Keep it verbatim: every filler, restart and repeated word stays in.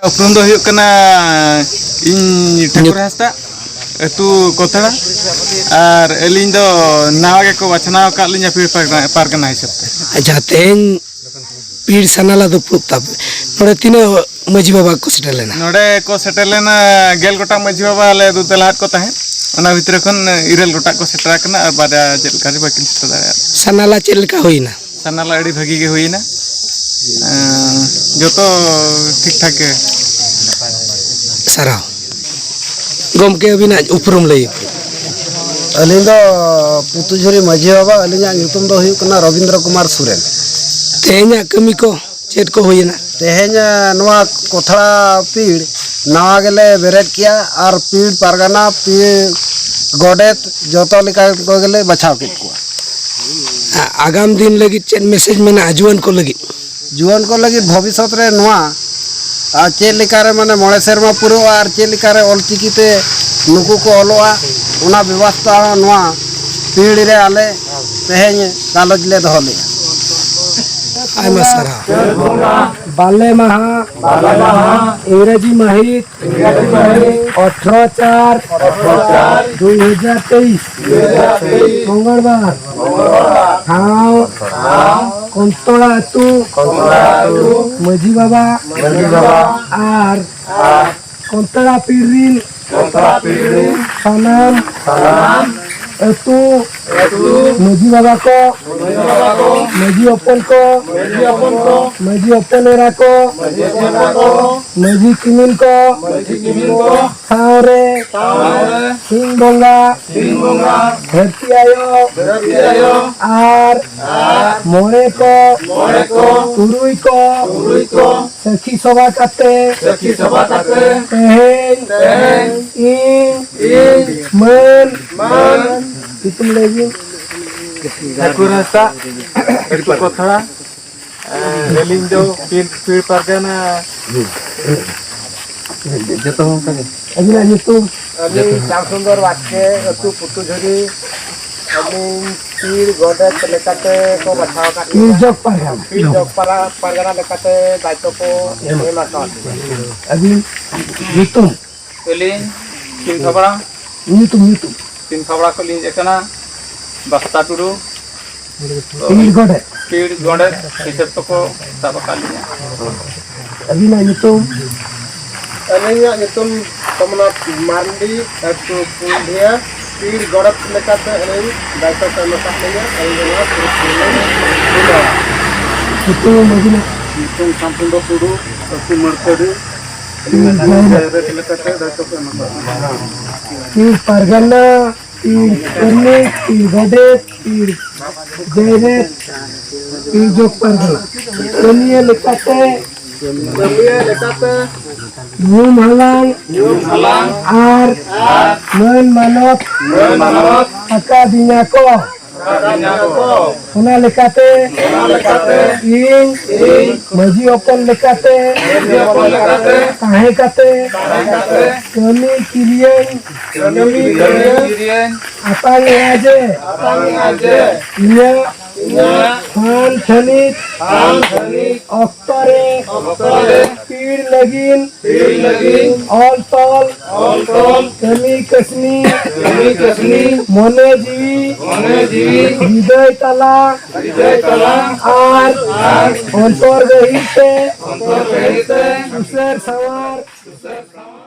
ᱩᱯᱨᱩᱢ ᱫᱚ ᱦᱩᱭᱩᱜ ᱠᱟᱱᱟ, ᱤᱧ ᱴᱷᱟᱹᱠᱩᱨ ᱦᱟᱸᱥᱫᱟ, ᱟᱹᱛᱩ ᱠᱚᱛᱷᱟᱲᱟ, ᱟᱨ ᱟᱹᱞᱤᱧ ᱫᱚ ᱱᱟᱣᱟ ᱜᱮᱠᱚ ᱵᱟᱪᱷᱱᱟᱣ ᱟᱠᱟᱫ ᱞᱤᱧᱟ ᱯᱤᱲ ᱯᱟᱨᱜᱟᱱᱟ, ᱯᱟᱨᱜᱟᱱᱟ ᱦᱤᱥᱟᱹᱵ ᱛᱮ᱾ ᱟᱪᱪᱷᱟ, ᱛᱮᱦᱮᱧ ᱯᱤᱲ ᱥᱟᱱᱟᱞᱟ ᱫᱩᱯᱲᱩᱵ ᱛᱟᱯᱮ, ᱱᱚᱰᱮ ᱛᱤᱱᱟᱹᱜ ᱢᱟᱹᱡᱷᱤ ᱵᱟᱵᱟ ᱠᱚ ᱥᱮᱴᱮᱨ ᱞᱮᱱᱟ? ᱱᱚᱰᱮ ᱠᱚ ᱥᱮᱴᱮᱨ ᱞᱮᱱᱟ ᱜᱮᱞ ᱜᱚᱴᱟᱝ ᱢᱟᱹᱡᱷᱤ ᱵᱟᱵᱟ, ᱟᱞᱮ ᱫᱩ ᱛᱟᱞᱟ ᱦᱟᱴ ᱠᱚ ᱛᱟᱦᱮᱸᱫ, ᱚᱱᱟ ᱵᱷᱤᱛᱨᱤ ᱠᱷᱚᱱ ᱤᱨᱟᱹᱞ ᱜᱚᱴᱟᱝ ᱠᱚ ᱥᱮᱴᱮᱨ ᱟᱠᱟᱱᱟ ᱟᱨ ᱵᱟᱨᱭᱟ ᱪᱮᱫ ᱞᱮᱠᱟ ᱨᱮ ᱵᱟᱹᱠᱤᱱ ᱥᱮᱴᱮᱨ ᱫᱟᱲᱮᱭᱟᱜᱼᱟ᱾ ᱥᱟᱱᱟᱞᱟ ᱪᱮᱫ ᱞᱮᱠᱟ ᱦᱩᱭᱱᱟ? ᱥᱟᱱᱟᱞᱟ ᱟᱹᱰᱤ ᱵᱷᱟᱹᱜᱤ ᱜᱮ ᱦᱩᱭᱱᱟ᱾ ᱮᱸ, ᱡᱚᱛᱚ ᱴᱷᱤᱠ ᱴᱷᱟᱠ ᱜᱮ᱾ ᱥᱟᱨᱦᱟᱣ᱾ ᱜᱚᱢᱠᱮ, ᱟᱹᱵᱤᱱᱟᱜ ᱩᱯᱨᱩᱢ ᱞᱟᱹᱭ ᱵᱤᱱ᱾ ᱟᱹᱞᱤᱧ ᱫᱚ ᱯᱩᱛᱩᱡᱷᱩᱨᱤ ᱢᱟᱹᱡᱷᱤ ᱵᱟᱵᱟ, ᱟᱹᱞᱤᱧᱟᱜ ᱧᱩᱛᱩᱢ ᱫᱚ ᱦᱩᱭᱩᱜ ᱠᱟᱱᱟ ᱨᱚᱵᱤᱱᱫᱨᱚ ᱠᱩᱢᱟᱨ ᱥᱚᱨᱮᱱ᱾ ᱛᱮᱦᱮᱧᱟᱜ ᱠᱟᱹᱢᱤ ᱠᱚ ᱪᱮᱫ ᱠᱚ ᱦᱩᱭᱮᱱᱟ? ᱛᱮᱦᱮᱧ, ᱮ, ᱱᱚᱣᱟ ᱠᱚᱛᱷᱲᱟ ᱯᱤᱲ ᱱᱟᱣᱟ ᱜᱮᱞᱮ ᱵᱮᱨᱮᱫ ᱠᱮᱜᱼᱟ ᱟᱨ ᱯᱤᱲ ᱯᱟᱨᱜᱟᱱᱟ, ᱯᱤᱲ ᱜᱚᱰᱮᱛ, ᱡᱚᱛᱚ ᱞᱮᱠᱟ ᱠᱚ ᱜᱮᱞᱮ ᱵᱟᱪᱷᱟᱣ ᱠᱮᱫ ᱠᱚᱣᱟ᱾ ᱟ-, ᱟᱜᱟᱢ ᱫᱤᱱ ᱞᱟᱹᱜᱤᱫ ᱪᱮᱫ message ᱢᱮᱱᱟᱜᱼᱟ ᱡᱩᱣᱟᱹᱱ ᱠᱚ ᱞᱟᱹᱜᱤᱫ? ᱡᱩᱣᱟᱹᱱ ᱠᱚ ᱞᱟᱹᱜᱤᱫ ᱵᱷᱚᱵᱤᱥᱥᱚᱛ ᱨᱮ ᱱᱚᱣᱟ, ᱟᱨ ᱪᱮᱫ ᱞᱮᱠᱟᱨᱮ ᱢᱟᱱᱮ ᱢᱚᱬᱮ ᱥᱮᱨᱢᱟ ᱯᱩᱨᱟᱹᱜᱼᱟ ᱟᱨ ᱪᱮᱫ ᱞᱮᱠᱟᱨᱮ ᱚᱞᱪᱤᱠᱤ ᱛᱮ ᱱᱩᱠᱩ ᱠᱚ ᱚᱞᱚᱜᱼᱟ, ᱚᱱᱟ ᱵᱮᱵᱚᱥᱛᱷᱟ ᱦᱚᱸ ᱱᱚᱣᱟ ᱯᱤᱲ ᱨᱮ ᱟᱞᱮ ᱛᱮᱦᱮᱧ ᱜᱟᱞᱚᱪ ᱞᱮ ᱫᱚᱦᱚ ᱞᱮᱫᱼᱟ᱾ ᱟᱭᱢᱟ ᱥᱟᱨᱦᱟᱣ᱾ ᱵᱟᱞᱮ ᱢᱟᱦᱟ, ᱵᱟᱞᱮ ᱢᱟᱦᱟ, ᱤᱝᱨᱮᱡᱤ ᱢᱟᱹᱦᱤᱛ, ᱤᱝᱨᱮᱡᱤ ᱢᱟᱹᱦᱤᱛ, ᱟᱴᱷᱨᱚ ᱪᱟᱨ, ᱟᱴᱷᱨᱚ ᱪᱟᱨ, ᱫᱩᱭ ᱦᱟᱡᱟᱨ ᱛᱮᱭᱤᱥ, ᱫᱩᱭ ᱦᱟᱡᱟᱨ ᱛᱮᱭᱤᱥ, ᱢᱚᱝᱜᱚᱞᱵᱟᱨ, ᱢᱚᱝᱜᱚᱞᱵᱟᱨ, ᱴᱷᱟᱶ, ᱴᱷᱟᱶ, ᱠᱚᱱᱛᱚᱲᱟ ᱟᱹᱛᱩ, ᱠᱚᱱᱛᱚᱲᱟ ᱟᱹᱛᱩ, ᱢᱟᱹᱡᱷᱤ ᱵᱟᱵᱟ, ᱢᱟᱹᱡᱷᱤ ᱵᱟᱵᱟ, ᱟᱨ, ᱟᱨ, ᱠᱚᱱᱛᱚᱲᱟ ᱯᱤᱲ ᱨᱤᱱ, ᱠᱚᱱᱛᱚᱲᱟ ᱯᱤᱲ ᱨᱤᱱ, ᱥᱟᱱᱟᱢ, ᱥᱟᱱᱟᱢ, ᱟᱹᱛᱩ, ᱟᱹᱛᱩ, ᱢᱟᱹᱡᱷᱤ ᱵᱟᱵᱟ ᱠᱚ, ᱢᱟᱹᱡᱷᱤ ᱵᱟᱵᱟ ᱠᱚ, ᱢᱟᱹᱡᱷᱤ ᱦᱚᱯᱚᱱ ᱠᱚ, ᱢᱟᱹᱡᱷᱤ ᱦᱚᱯᱚᱱ ᱠᱚ, ᱢᱟᱹᱡᱷᱤ ᱦᱚᱯᱚᱱ ᱮᱨᱟ ᱠᱚ, ᱢᱟᱹᱡᱷᱤ ᱦᱚᱯᱚᱱ ᱮᱨᱟ ᱠᱚ, ᱢᱟᱹᱡᱷᱤ ᱠᱤᱢᱤᱱ ᱠᱚ, ᱢᱟᱹᱡᱷᱤ ᱠᱤᱢᱤᱱ ᱠᱚ, ᱥᱟᱶᱨᱮ, ᱥᱟᱶᱨᱮ, ᱥᱤᱧ ᱵᱚᱸᱜᱟ, ᱥᱤᱧ ᱵᱚᱸᱜᱟ, ᱫᱷᱟᱹᱨᱛᱤ ᱟᱭᱳ, ᱫᱷᱟᱹᱨᱛᱤ ᱟᱭᱳ, ᱟᱨ, ᱟᱨ, ᱢᱚᱬᱮ ᱠᱚ, ᱢᱚᱬᱮ ᱠᱚ, ᱛᱩᱨᱩᱭ ᱠᱚ, ᱛᱩᱨᱩᱭ ᱠᱚ, ᱥᱟᱹᱠᱷᱤ ᱥᱚᱵᱷᱟ ᱠᱟᱛᱮ, ᱥᱟᱹᱠᱷᱤ ᱥᱚᱵᱷᱟ ᱠᱟᱛᱮ, ᱛᱮᱦᱮᱧ, ᱛᱮᱦᱮᱧ, ᱤᱧ, ᱤᱧ, ᱢᱟᱹᱱ, ᱢᱟᱹᱱ, ᱧᱩᱛᱩᱢ ᱞᱟᱹᱭ ᱵᱤᱱ᱾ ᱴᱷᱟᱹᱠᱩᱨ ᱦᱟᱸᱥᱫᱟ, ᱟᱹᱛᱩ ᱠᱚᱛᱷᱲᱟ, ᱟᱹᱞᱤᱧ ᱫᱚ ᱯᱤᱲ, ᱯᱤᱲ ᱯᱟᱨᱜᱟᱱᱟ᱾ ᱡᱚᱛᱚ ᱦᱚᱲ ᱚᱱᱠᱟ ᱜᱮ᱾ ᱟᱹᱵᱤᱱᱟᱜ ᱧᱩᱛᱩᱢ? ᱟᱹᱞᱤᱧ ᱥᱟᱢᱥᱩᱱᱫᱚᱨ ᱵᱟᱥᱠᱮ, ᱟᱹᱛᱩ ᱯᱩᱛᱩᱡᱷᱩᱨᱤ᱾ ᱟᱹᱞᱤᱧ ᱯᱤᱲ ᱜᱚᱰᱮᱛ ᱞᱮᱠᱟᱛᱮ ᱠᱚ ᱵᱟᱪᱷᱟᱣ ᱟᱠᱟᱫ ᱯᱤᱲ ᱞᱤᱧᱟ᱾ ᱡᱚᱜᱽ ᱯᱟᱨᱜᱟᱱᱟ᱾ ᱯᱤᱲ ᱡᱚᱜᱽ ᱯᱟᱨᱟ-, ᱯᱟᱨᱜᱟᱱᱟ ᱞᱮᱠᱟᱛᱮ ᱫᱟᱭᱤᱛᱛᱚ ᱠᱚ ᱮᱢ ᱟᱠᱟᱫ ᱞᱤᱧᱟ᱾ ᱟᱹᱵᱤᱱ ᱧᱩᱛᱩᱢ? ᱟᱹᱞᱤᱧ ᱥᱤᱢ ᱛᱷᱟᱵᱲᱟ᱾ ᱧᱩᱛᱩᱢ, ᱧᱩᱛᱩᱢ᱾ ᱥᱤᱢ ᱛᱷᱟᱵᱲᱟ ᱠᱷᱚᱱ ᱞᱤᱧ ᱦᱮᱡ ᱟᱠᱟᱱᱟ, ᱵᱟᱥᱛᱟ ᱴᱩᱰᱩ᱾ ᱯᱤᱲ ᱜᱚᱰᱮᱛ᱾ ᱯᱤᱲ ᱜᱚᱰᱮᱛ ᱦᱤᱥᱟᱹᱵ ᱛᱮᱠᱚ ᱥᱟᱵ ᱟᱠᱟᱫ ᱞᱤᱧᱟ᱾ ᱟᱹᱵᱤᱱᱟᱜ ᱧᱩᱛᱩᱢ? ᱟᱹᱞᱤᱧᱟᱜ ᱧᱩᱛᱩᱢ ᱥᱳᱢᱱᱟᱛᱷ ᱢᱟᱨᱰᱤ, ᱟᱹᱛᱩ ᱯᱩᱞᱰᱤᱦᱟ᱾ ᱯᱤᱲ ᱜᱚᱰᱮᱛ ᱞᱮᱠᱟᱛᱮ ᱟᱹᱞᱤᱧ ᱫᱟᱭᱤᱛᱛᱚ ᱠᱚ ᱮᱢ ᱟᱠᱟᱫ ᱞᱤᱧᱟ᱾ ᱟᱹᱞᱤᱧ ᱫᱚ ᱱᱚᱣᱟ ᱯᱤᱲ ᱜᱚᱰᱮᱛ ᱞᱤᱧ ᱵᱮᱱᱟᱣᱟ᱾ ᱧᱩᱛᱩᱢ ᱢᱟᱹᱡᱷᱤ ᱱᱟᱜ? ᱧᱩᱛᱩᱢ ᱥᱟᱢᱥᱩᱱᱫᱚᱨ ᱴᱩᱰᱩ, ᱟᱹᱛᱩ ᱢᱟᱹᱨᱠᱟᱹᱰᱤ᱾ ᱯᱤᱲ ᱜᱚᱰᱮᱛ᱾ ᱜᱚᱰᱮᱛ ᱞᱮᱠᱟᱛᱮ ᱫᱟᱭᱤᱛᱛᱚ ᱠᱚ ᱮᱢ ᱟᱠᱟᱫ ᱞᱤᱧᱟ᱾ ᱯᱤᱲ ᱯᱟᱨᱜᱟᱱᱟ, ᱯᱤᱲ ᱯᱟᱨᱟᱱᱤᱠ, ᱯᱤᱲ ᱜᱚᱰᱮᱛ, ᱯᱤᱲ ᱡᱟᱭᱨᱮᱛ, ᱯᱤᱲ ᱡᱚᱜᱽ ᱯᱟᱨᱜᱟᱱᱟ᱾ ᱠᱟᱹᱢᱤᱭᱟᱹ ᱞᱮᱠᱟᱛᱮ, ᱠᱟᱹᱢᱤᱭᱟᱹ ᱞᱮᱠᱟᱛᱮ ᱧᱩᱢ ᱦᱟᱞᱟᱝ, ᱧᱩᱢ ᱦᱟᱞᱟᱝ, ᱟᱨ, ᱟᱨ ᱢᱟᱹᱱ ᱢᱟᱱᱚᱛ, ᱢᱟᱹᱱ ᱢᱟᱱᱚᱛ ᱟᱠᱟᱫᱤᱧᱟ ᱠᱚ᱾ ᱟᱠᱟᱫᱤᱧᱟ ᱠᱚ᱾ ᱚᱱᱟ ᱞᱮᱠᱟᱛᱮ, ᱚᱱᱟ ᱞᱮᱠᱟᱛᱮ ᱤᱧ, ᱤᱧ ᱢᱟᱹᱡᱷᱤ ᱦᱚᱯᱚᱱ ᱞᱮᱠᱟᱛᱮ, ᱢᱟᱹᱡᱷᱤ ᱦᱚᱯᱚᱱ ᱞᱮᱠᱟᱛᱮ ᱛᱟᱦᱮᱸ ᱠᱟᱛᱮ, ᱛᱟᱦᱮᱸ ᱠᱟᱛᱮ ᱠᱟᱹᱢᱤ ᱠᱤᱨᱤᱭᱟᱹᱧ, ᱠᱟᱹᱢᱤ ᱠᱤᱨᱤᱭᱟᱹᱧ ᱟᱛᱟᱝ ᱮᱫᱟ ᱡᱮ, ᱟᱛᱟᱝ ᱮᱫᱟ ᱡᱮ ᱤᱧᱟᱹᱜ, ᱤᱧᱟᱹᱜ ᱦᱟᱱ ᱛᱷᱟᱹᱱᱤᱛ, ᱦᱟᱱ ᱛᱷᱟᱹᱱᱤᱛ ᱚᱠᱛᱚ ᱨᱮ, ᱚᱠᱛᱚ ᱨᱮ ᱯᱤᱲ ᱞᱟᱹᱜᱤᱫ, ᱯᱤᱲ ᱞᱟᱹᱜᱤᱫ ᱚᱞ ᱛᱚᱞ, ᱚᱞ ᱛᱚᱞ ᱠᱟᱹᱢᱤ ᱠᱟᱹᱥᱱᱤ, ᱠᱟᱹᱢᱤ ᱠᱟᱹᱥᱱᱤ ᱢᱚᱱᱮ ᱡᱤᱣᱤ, ᱢᱚᱱᱮ ᱡᱤᱣᱤ ᱦᱨᱤᱫᱟᱹᱭ ᱛᱟᱞᱟ, ᱦᱨᱤᱫᱟᱹᱭ ᱛᱟᱞᱟ ᱟᱨ, ᱟᱨ ᱚᱱᱛᱚᱨ ᱜᱟᱹᱦᱤᱨ ᱛᱮ, ᱚᱱᱛᱚᱨ ᱜᱟᱹᱦᱤᱨ ᱛᱮ ᱥᱩᱥᱟᱹᱨ ᱥᱟᱶᱟᱨ, ᱥᱩᱥᱟᱹᱨ ᱥᱟᱶᱟᱨ